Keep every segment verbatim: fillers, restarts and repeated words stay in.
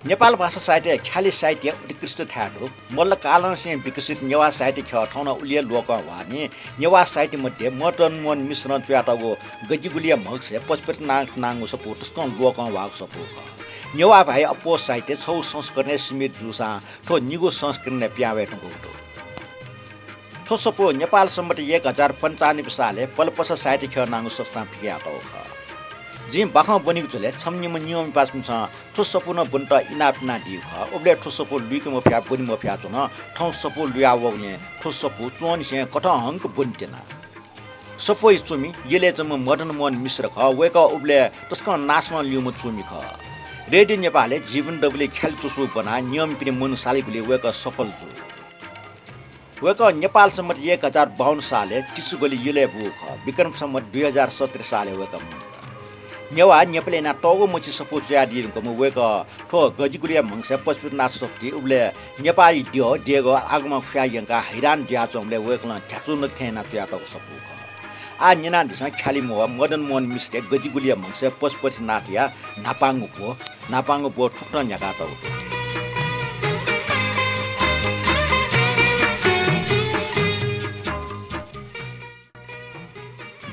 नेपाल भाषा साहित्यय् ख्यालि साहित्य उत्कृष्ट थाय् दु। मल्लकालंनिसें विकसित नेवाः साहित्य ख्यः थौं नं उलि हे लोकंह्वाः नि। नेवाः साहित्य मध्ये मदन मोहन मिश्रं च्वयातःगु गजिगुलिया म्हगसय् पशुपतिनाथ नांगु सफू तसकं लोकंह्वाःगु सफू खः। नेवाः भाय् अप्वः साहित्य छगू संस्करणय् सीमित जूसां थ्व निगू संस्करणय् पिहां वये धुंकूगु दु। थ्व सफू नेपाल सम्बत एक हजार पन्चानब्बे सालय् पलपसा साहित्य ख्यः नांगु संस्थां पिकयातःगु खः। जिं बाखं ब्वनीगु झ्वलय् छम्ह निम्ह नियमिपासापिन्सं थ्व सफू नं ब्वनेत इनाप यानादीगु खः। उबलय् थ्व सफू लुइके मफयाः ब्वने मफयाच्वन। थौं सफू लुया वःगुलिं थ्व सफू च्वंनिसें कथंहंक ब्वनेत्यना। सफूया च्वमि यलय् च्वंम्ह मदन मोहन मिश्र खः। वय्कः उबलय् तसकं नासं ल्यूम्ह च्वमि खः। रेडियो नेपालय् जीवन दबुलिइ ख्यालि च्वसू ब्वनाः नियमिपिनि मन सालीगुलिइ वय्कः सफल जू। वय्कः नेपाल सम्बत एक हजार बाउन्न सालय् तिसुगुलि यलय् बूगु खः। विक्रम सम्बत दुई हजार सत्तरी सालय् वय्कः मन्त। नेवाः नेपालय् यानाः तःगु मछि सफू च्वयादी धुंकूम्ह वय्कः थ्व गजिगुलिया म्हगसय् पशुपतिनाथ सफूति उबलय् नेपाःया द्यः देगः आगमं खुयाः यंकाः हैरान जुयाच्वंबलय् वय्कलं ध्याचु नक थें यानाः च्वयातःगु सफू खः। आः न्यनादिसँ ख्यालि म्वः मदन मोहन मिश्रया गजिगुलिया म्हगसय् पशुपतिनाथया न्हापांगु ब्व। न्हापांगु ब्व थुकथं न्ह्याकातःगु दु।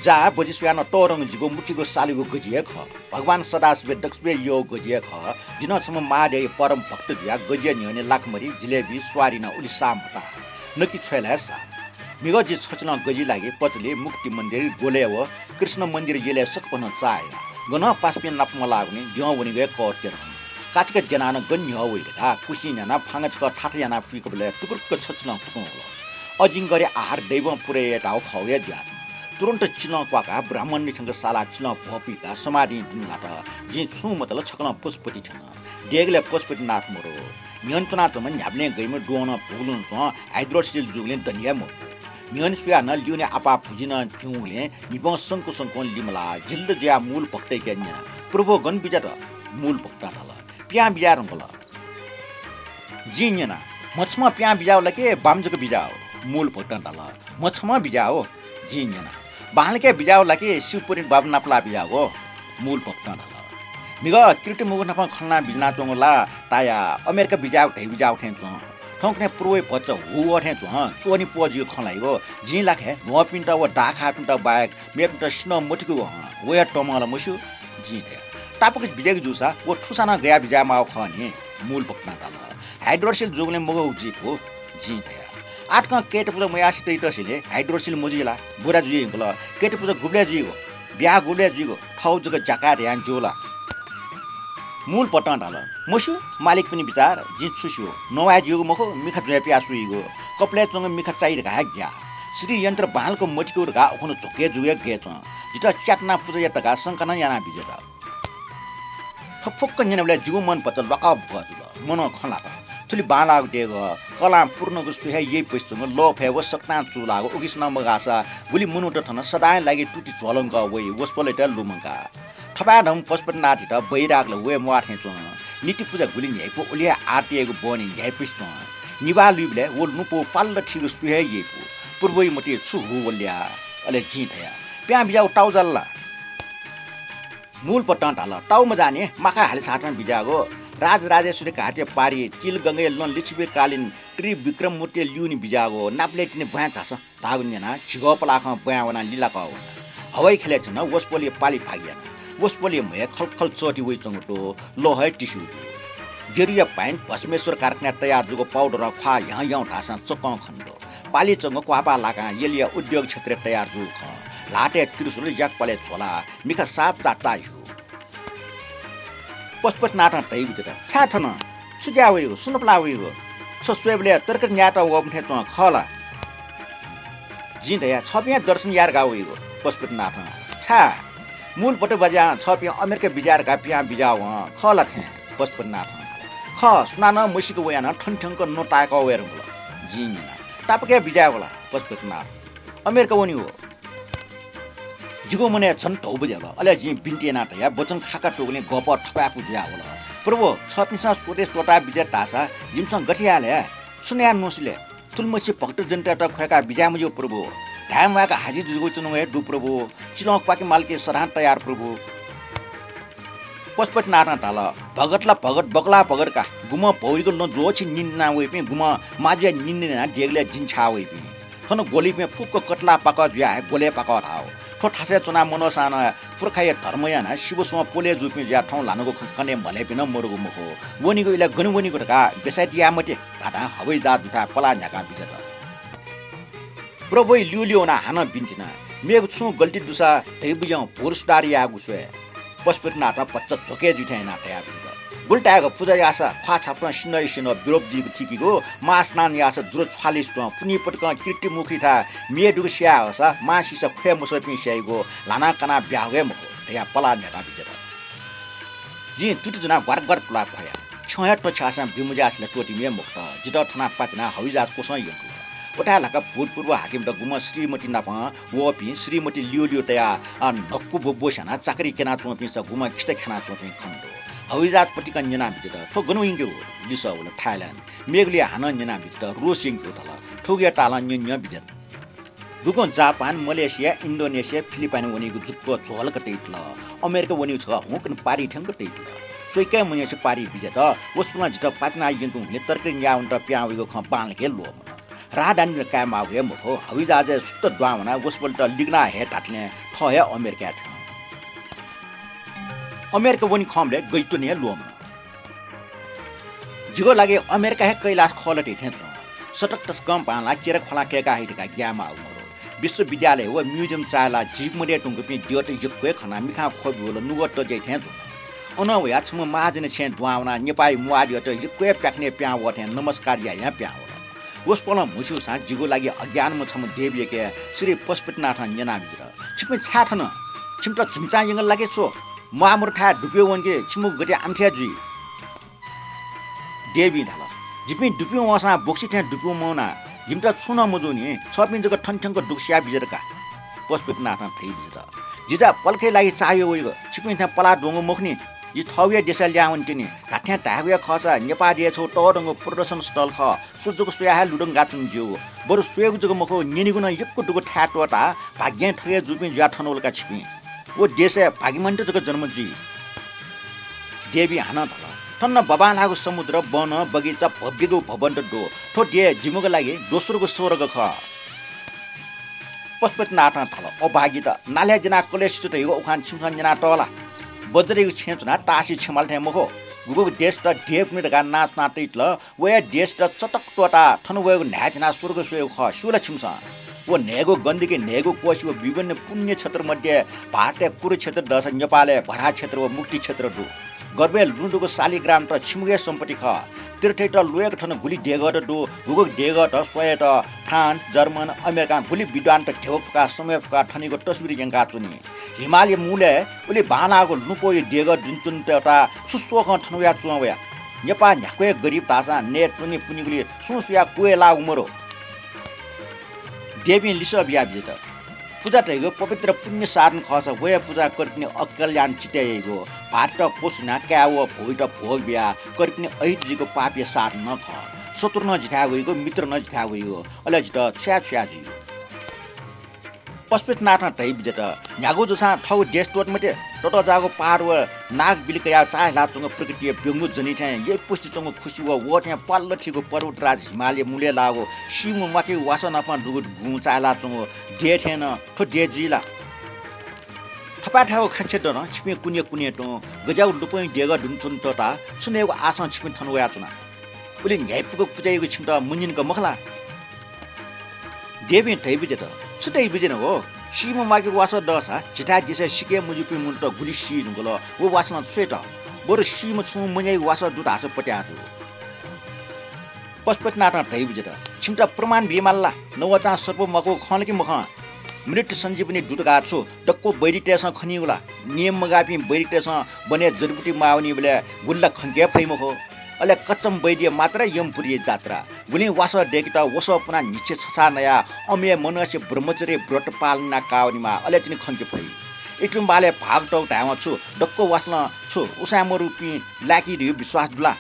जा, बजि स्वयाः नं तःधंगु जिगु मुक्तिगु सालीगु गजि हे खः। भगवान सदाशिवया दक्वसिबय् यःगु गजि हे खः। जि नं छम्ह महाद्यःया परम भक्त जुयाः गजिया न्ह्यःने लाखमरि, जिलेबी, स्वारि नं उलि साः मताः। नकि छ्वये ला हे साः। म्हिगः जि छचिलं गजिया लागि पचली, मुक्ति मन्दिर, गोलय् व कृष्ण मन्दिर यलय् सकभनं चाःहिला। गनं पासापिं नाप मलाःगुलिं द्यं वनेगु हे कःतके धुन। काचिक द्यनाः नं गन न्ह्यः वइ धकाः कुसिं न्यानाः फांगा छकः थाथा यानाः फुइकबलय् टुकुर्क छचिलं तुकं वल। अजिंगरया आहार दैवं पुरे यायेधुंकूगु हे जुयाच्वन। तुरुन्त चिलं क्वाकाः ब्राह्मणनी थ्यंक सालाः चिलं भ्वपुइकाः समाधिं दुने लात। जिं छुं मतल, छकलं पशुपति थ्यन। देगलय् पशुपतिनाथ मरु। न्ह्यःने च्वनाच्वंम्ह न्ह्याबलें गइम्ह द्वहं नं भुगुलं च्वं, हाइड्रोसिल जूगुलिं दने हे मफु। न्ह्यःने स्वयाः नं ल्यूने आपाः भुजि नं च्वंगुलिं न्हिपं संकु संकुं लिमलाः। झिल्ल जुयाः मूल भक्तयाके न्यना, प्रभु, गन बिज्यात? मूल भक्तं धाल, पिहां बिज्याये धुंकल। जिं न्यना, म्हछम्हं पिहां बिज्याः ला कि बाम जक बिज्याः? मूल भक्तं धाल, म्हछम्हं बिज्याः। जिं न्यना, बांलाक बिज्याः ला कि शिवपुरी बाबु नापलाः बिज्याः? मूल भक्तं धाल, म्हिगः कीर्ति मगु नाप खँ ल्हानाः बिज्यानाच्वंगु ला ताया, अमेरिका बिज्याःगु धइ बिज्याःगु थें च्वं। थौंकन्हय् प्रभुया भचा हू वः थें च्वं। च्वनी प्वः जुइगु खँ ल्हाइगु। जिं लाखे न्हूपिन्त व दाखाःपिन्त बाहेक मेपिन्त सिनं मतिकूगु हं। व हे तमं ला मस्यू। जिं धया, तापाक बिज्याइगु जूसा व थुसां नं गयाः बिज्याये माःगु खः नि। मूल भक्तं धाल, हाइड्रोसिल जूगुलिं मगःगु जुइ फु। जिं धया, आः तकं कय्‌ता पुजा मयासें तइतसेंलि हाइड्रोसिल मजुइ ला? बुरा जुइ धुंकल। कय्‌ता पुजा गुबलय् जुइगु? ब्याहा गुबलय् जुइगु? थौं जक ज्याका धयां ज्यू ला? मूल भक्तं धाल, मस्यू, मालिकपिनि बिचार, जिं छु स्यू? नवाये ज्यूगु मखु, मिखा ज्वँय् पियाः सुइगु। कपालय् च्वंगु मिखा चाइ धकाः हे ग्याः। श्रीयन्त्र बांलाक मतिकू धकाः उखुन्हु झ्वके जूगु हे गय् च्वं। जितः च्यात यानाः पुजा यात धकाः शंका नं यानाः बिज्यात। थ्व फुक्क न्यनाबलय् जिगु मन भचा ल्वाकः बुकः जुल। मनं खँ ल्हात। थुलि बांलाःगु देगः, कलां पूर्णगु स्वयाः हे याइपुसे च्वंगु लःफय् व सकतां चूलाःगु उकिसनं मगाःसा गुलि मनूत थन सदांया लागि तुति झ्वलंकः वइ, वसपोलयात लुमंकाः। थपाय्‌धंम्ह पशुपतिनाथयात बैराग ला वये म्वाः थें च्वं। निति पुजा गुलि न्ह्याइपु उलि हे आरतीयागु बहनी न्ह्याइपुसे च्वं। निभाः लुइबलय् व लुँपु फाल्ल थीगु स्वयाः हे याइपु। प्रभुया मतिइ छु हू वल या? अले जिं धया, पिहां बिज्याःगु ताःगु जुल ला? मूल भक्तं धाल, ताःगु मजाःनि, माखा हाले छातं बिज्याःगु। राजराजेश्वरी घाटया पारिइ तिलगंगाया लं लिच्छविकालीन त्रिविक्रममूर्तिया ल्यूने बिज्याःगु। नापलय् तिनि ब्वाँय् झासँ धाःगु न्यनाः झिगः पलाखं ब्वाँय् वनाः लिलाकः वन। हवाई ख्यलय् थन वसपोलया पालि भागि याना। वसपोलया म्हय् खलखल चःति वइच्वंगु दु, लः हे तिस्यू दु। गेरुया भाइं भस्मेश्वर कारखानाय् तयार जूगु पाउडरं ख्वाः ह्याउँ ह्याउँ धाःसां चक्कं खने दु। पालि च्वंगु क्वाःपाः लाकां यलया उद्योग क्षेत्रय् तयार जूगु खः। ल्हातय् त्रिशूल, याकपालय् झोला, मिखा साप चाचा ह्यू। पशुपतिनाथं धयाबिज्यात, छाय् थन? छु ज्या वइगु? सुनापलाः वइगु? छ स्वयेबलय् तरकारी न्यायेत वःम्ह थें च्वं, खः ला? जिं धया, छःपिं हे दर्शन याये धकाः वइगु। पशुपतिनाथं, छाय्? मूल भट्ट बज्यां छःपिं अमेरिका बिज्याये धकाः पिहां बिज्याः वं, खः ला थें? पशुपतिनाथं, खः, सुनानं मसीक वयां नं थन थ्यंक नं ताय्‌कः वये धुंकल। जिं न्यना, तापाक हे बिज्याये वल? पशुपतिनाथ, अमेरिका वनी व। जिगु मनय् झन धौ बज्याल। अले जिं बिन्ति यानाः धया, वचन खाका त्वःगुलिं गःपः थपाय्‌पु जुयावल। प्रभु, छःपिन्सं स्वदेश त्वःताः बिज्यात धाःसा जिमिसं गथे याये ले? छु नये न्वँसि ले? थुलिमछि भक्तजनतय्‌त ख्वय्‌काः बिज्याये मज्यू प्रभु। धाये म्वायेक हाजि जुयाच्वनागु हे दु प्रभु। चिलं क्वाके माल कि सदां तयार प्रभु। पशुपतिनाथं धाल, भगत ला भगत, बकला भगत का। गुम्ह भौरिक लँ ज्वःछि निन्ना वइपिं, गुम्ह माजुया निन्ना देगलय् जिन्छाः वइपिं। थन ग्वलिपिं फुक्क कतला पाकः जुयाः हे ग्वलय् पाकः धाः। थ्व थासय् च्वनाः मनःसां नं पुर्खाया धर्म यानाः सिबस्वं प्वले जूपिं जुयाः थौं ल्हानागु खँ कने म्हलय्‌पिं नं मरुगु मखु। वनीगु इलय् गन वनीगु धकाः बेसाइति याये मते धाधां हवाईजहाज दुथाय् पलाः न्ह्याकाः बिज्यात। प्रभुइ ल्यूल्यू वनाः हानं बिन्ति याना, मेगु छुं गल्ती दुसा धइबुझ्यां भुल सुधार यायेगु स्वये। पशुपतिनाथं भचा झ्वके जुइ थें यानाः धयाबिज्यात। गुलि धायेगु, पुजा याःसा ख्वाः छापं सिन्हःया सिन्हः बिरोप जुइगु थिकिगु, महास्नान याःसा जुर छ्वालि च्वं, पुन्हि पटकं कीर्तिमुखीथाय् म्ये दुगु सिया हःसा महासिसा ख्वये मसःपिं स्याइगु, ल्हानाः कानाः ब्याहागु हे मखु धयाः पलाः न्ह्याकाः बिज्यात। जिं तुति ज्वनाः ग्वार ग्वार पुलाः ख्वया। छ्यं हे तछ्याःसां बिमुज्यासिला त्वःतिम्ह हे मखुत। जितः थनाः पातिनाः हवाईजहाज क्वसं यंकल। उथाय् लाकाः भूतपूर्व हाकिमत गुम्ह श्रीमती नाप वःपिं, श्रीमती ल्यूल्यू तयाः, अ, न्हक्कु ब्वब्व स्यानाः चाकरी क्यनाच्वंपिं, स गुम्ह खित ख्यानाच्वंपिं खनेदु। हवाईजहाज पतिकं न्यनाबिज्यात। थ्व गन वइगु? लिसः वल, थाइल्याण्ड। मेगुलिइ हानं न्यनाबिज्यात। रूस यंकेगु धाल। थुगुया तालं न्यँ न्यँ बिज्यात। गुगुं जापान, मलेसिया, इन्डोनेसिया, फिलिपाइन वनीगु जुक्क झ्वलक तइतल। अमेरिका वनीगु छकः हुंकन पारि थ्यंक तइतल। स्वइकाय् मन्यंसे पारि बिज्यात। वसपोलं जितः पातिनाः यंकूगुलिं तरकारी न्याः वनेत पिहां वइगु खँ बांलाक हे ल्वःमन। राहदानी नं कायेमाःगु हे मखु। हवाईजहाजय् सुत्त दुहां वनाः वसपोलयात लिगनाः हये धातलें थः हे अमेरिकाय् थ्यन। अमेरिका वने खंबलय् गज्यातुने हे ल्वःमन। जिगु लागि अमेरिका हे कैलास खः ला धइथें च्वं। सतत तसकं बांलाः, केरा ख्वलां कय्‌का हइ धकाः ग्याये माःगु मदु। विश्वविद्यालय व म्युजियम चाःहिलाः झी मदय् धुंकूपिं द्यःत यक्व हे खनाः मिखां ख्वबि वल, नुगः तज्याइ थें च्वन। अनं वयाः छम्ह महाजनया छेँय् दुहां वनाः नेपाःया म्वाःद्यःत यक्व हे प्याखनय् पिहां वः थें नमस्कार यायां पिहां वल। वसपोलं म्हस्यूसां जिगु लागि अज्ञानम्ह छम्ह देवीयाके श्री पशुपतिनाथं न्यनाबिज्यात। छिपिं छाय् थन? छिमित झुम्चां यंगु ला कि छु? म्वाःमदुथाय् दुप्यू वंकि, छिमिगु गति आम्थे जुइ। देवीं धाल, जिपिं दुप्यू वंसां बोक्सी थें दुप्यू मवना। जिमित छुं नं मजूनि, छःपिं जक थन थ्यंक दुगु सिया बिज्यात का। पशुपतिनाथं धयाबिज्यात, जि जा पलखय् लागि चाःह्यू वइगु, छिपिं थें पलाः द्वंगु मखुनि। जि थःगु हे देशय् लिहां वनेत्यनि। धात्थें धायेगु हे खःसा नेपाः देय् छगू तःधंगु प्रदर्शन स्थल खः। सु जक स्वयाः हे लुधंकाच्वने ज्यूगु। बरु स्वयेगु जक मखु, न्यनेगु नं यक्व दुगु थाय् त्वःताः भाग्यं थगय् जूपिं जुयाः थन वल का छिपिं। व देशय् भाग्यमानीत जक जन्म जुइ। देवीं हानं धाल, थन बांलाःगु समुद्र, वन, बगैँचा, भव्यगु भवनत दु। थ्व देय् जिमिगु लागि दोस्रोगु स्वर्ग खः। पशुपतिनाथं धाल, अभागित, नालाय् ज्यनाः कलेसित धइगु उखान छिमिसं न्यनातः ला? बज्रयागु छेँय् च्वनाः ताःसि छेँ म्वाल थें मखु। गुगुगु देशत देवभूमि धकाः नां च्वनातइतल, वया देशत चतक त्वःताः थन वयेगु न्हाय् ज्यनाः स्वर्ग स्वयेगु खः, स्यू ला छिमिसं? व न्हय्‌गू गण्डकी, न्हय्‌गू कोशी व विभिन्न पुण्य क्षेत्र मध्ये भारतय् कुरुक्षेत्र दःसा नेपालय् भरा क्षेत्र व मुक्ति क्षेत्र दु। गर्भय् लुँ दुगु शालिग्रामत छिमिगु हे सम्पत्ति खः। तीर्थयात ल्वयेक थन गुलि देगःत दु, गुगु देगःत स्वयेत फ्रान्स, जर्मन, अमेरिकां गुलि विद्वानत ध्यबा फुकाः समय फुकाः थनयागु तस्बिर यंकाच्वनी। हिमालया मूलय् उलि बांलाःगु लुँपौया देगः दुने च्वनेत छु स्वखं थन वयाः च्वं वया? नेपाः न्ह्याक्व हे गरिब धाःसां नये त्वने पुनेगुलिइ सुं सुयाः क्वय् लाःगु मदु। देवीं लिसः बियाबिज्यात, पुजा धइगु पवित्र पुण्य साधन खःसा वया पुजां कर्पिनि अकल्याण चित्तय् याइगु, भाःतयात क्वसुनाः काय् व भौयात भोग बियाः कर्पिनि अहित जुइगु पापया साधन नं खः। शत्रु नं जिथाय् वइगु, मित्र नं जिथाय् वइगु, अले जितः छ्वया छ्वया जुइगु। पशुपतिनाथं धयाबिज्यात, न्ह्यागु जूसां थःगु देश त्वःते मते। ततःजाःगु पहाड व नाग बिलि कयाः चाःहिलाच्वंगु प्रकृतिया ब्यंगू जनी थें यइपुष्टि च्वंगु खुसि व वः थें प्वाल्ल थीगु पर्वतराज हिमालय मूलय् लाःगु सीम्ह म्वाकेगु वासः नाप दुगु गुँ चाःहिलाच्वंगु देय् थें नं थ्व देय् जुइ ला? थपाय्थाय् व खँच्छि दँ छिपिं कुने कुने तुं गज्याःगु लुँपौया देगः दुने च्वनेत ताः छु नयेगु आशां छिपिं थन वयाच्वना। उलि न्ह्याइपुक पुजा याइगु छिमित मन्यंक मखु ला? देवीं धयाबिज्यात, छु धयाबिज्याना हो? सीम्ह म्वाकेगु वासः दःसा झीथाय् देशय् सिके मज्यूपिं मनूत गुलि सी धुंकल, व वासलं छु यात? बरु सीम्ह छुं मन्याइगु वासः दु धाःसा पत्याः जू। पशुपतिनाथं धयाबिज्यात, छिमित प्रमाण बीमाल ला? नवचां सर्प म्वाकूगु खं ला कि मखं? मृत्यु सञ्जीवनी दूत धकाः छु दक्व वैद्यतय्सं खनीगु ला? नियम मगाःपिं वैद्यतय्सं वनय् जडीबुटी म्वाः वनीबलय् गुलि ला खंके फइ मखु। अले कच्चम वैद्य मात्र यमपुरीया जात्रा। गुलिं वासः दय्केत वसः पुनाः न्हिच्छि छछाः नयाः अम्यः मनसे ब्रह्मचर्य व्रत पालन यानाः काः वनेमाः, अले तिनि खंके फइ। इतुम्बालय् भाग तःगु धायेवं छु दक्व वासलं छु उसाँय् मरुपिं लाय्की धइगु विश्वास दु ला?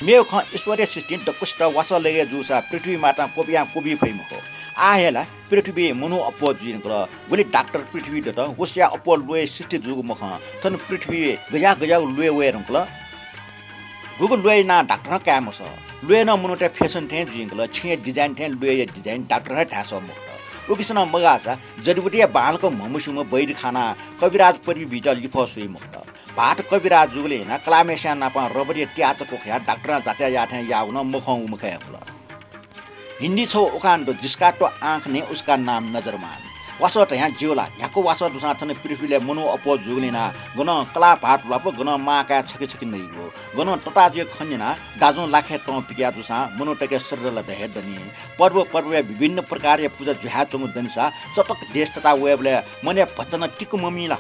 मेगु खँ, ईश्वरया सृष्टिं दक्वसित वासः लगे जूसा पृथ्वी मातां क्वबियां क्वबी फइ मखु। आः हे ला पृथ्वीइ मनू अप्वः जुइ धुंकल। गुलि डाक्टर पृथ्वीइ दत, व स्वयाः अप्वः ल्वय् सृष्टि जूगु मखं। थन पृथ्वीइ गज्याः गज्याःगु ल्वय् वये धुंकल। गुगु ल्वय् यानाः डाक्टरं काये मसः। ल्वय् नं मनूतय् fashion थें जुइ धुंकल, छिंया design थें ल्वय्‌या design डाक्टरं हे धाये सः मखुत। उकिसनं मगाःसा जडीबुटीया बांलाक म्हमस्यूम्ह वैद्यखाना कविराज पदवी बीत लिफः स्वइ मखुत। भाःत कविराज जूगुलिं यानाः कलाःम्हय्‌सिया नापं रबरया त्याचा क्वखयाः डाक्टरं जाँचय् याः थें याःगु नं मखंगु मखु हे खला। हिन्दी छगू उखान दु, जिसका तो आँख नहीं उसका नाम नजरमान। वासः धयां ज्यू ला? न्ह्याक्व वासः दुसां थन पृथ्वीलय् मनू अप्वः जूगुलिं यानाः गनं कलाः भाःत ल्वापु, गनं मां काय् छखे छखे नइगु, गनं तताः जुया खँ न्यनाः दाजुं लाखय् तं पिकया जूसां मनूतय्‌के सदल द हे दनि। पर्व पर्वय् विभिन्न प्रकारया पुजा जुयाच्वंगु दनिसा चतक देश तताः वयेबलय् मनय् भचा नं तिकु ममी ला?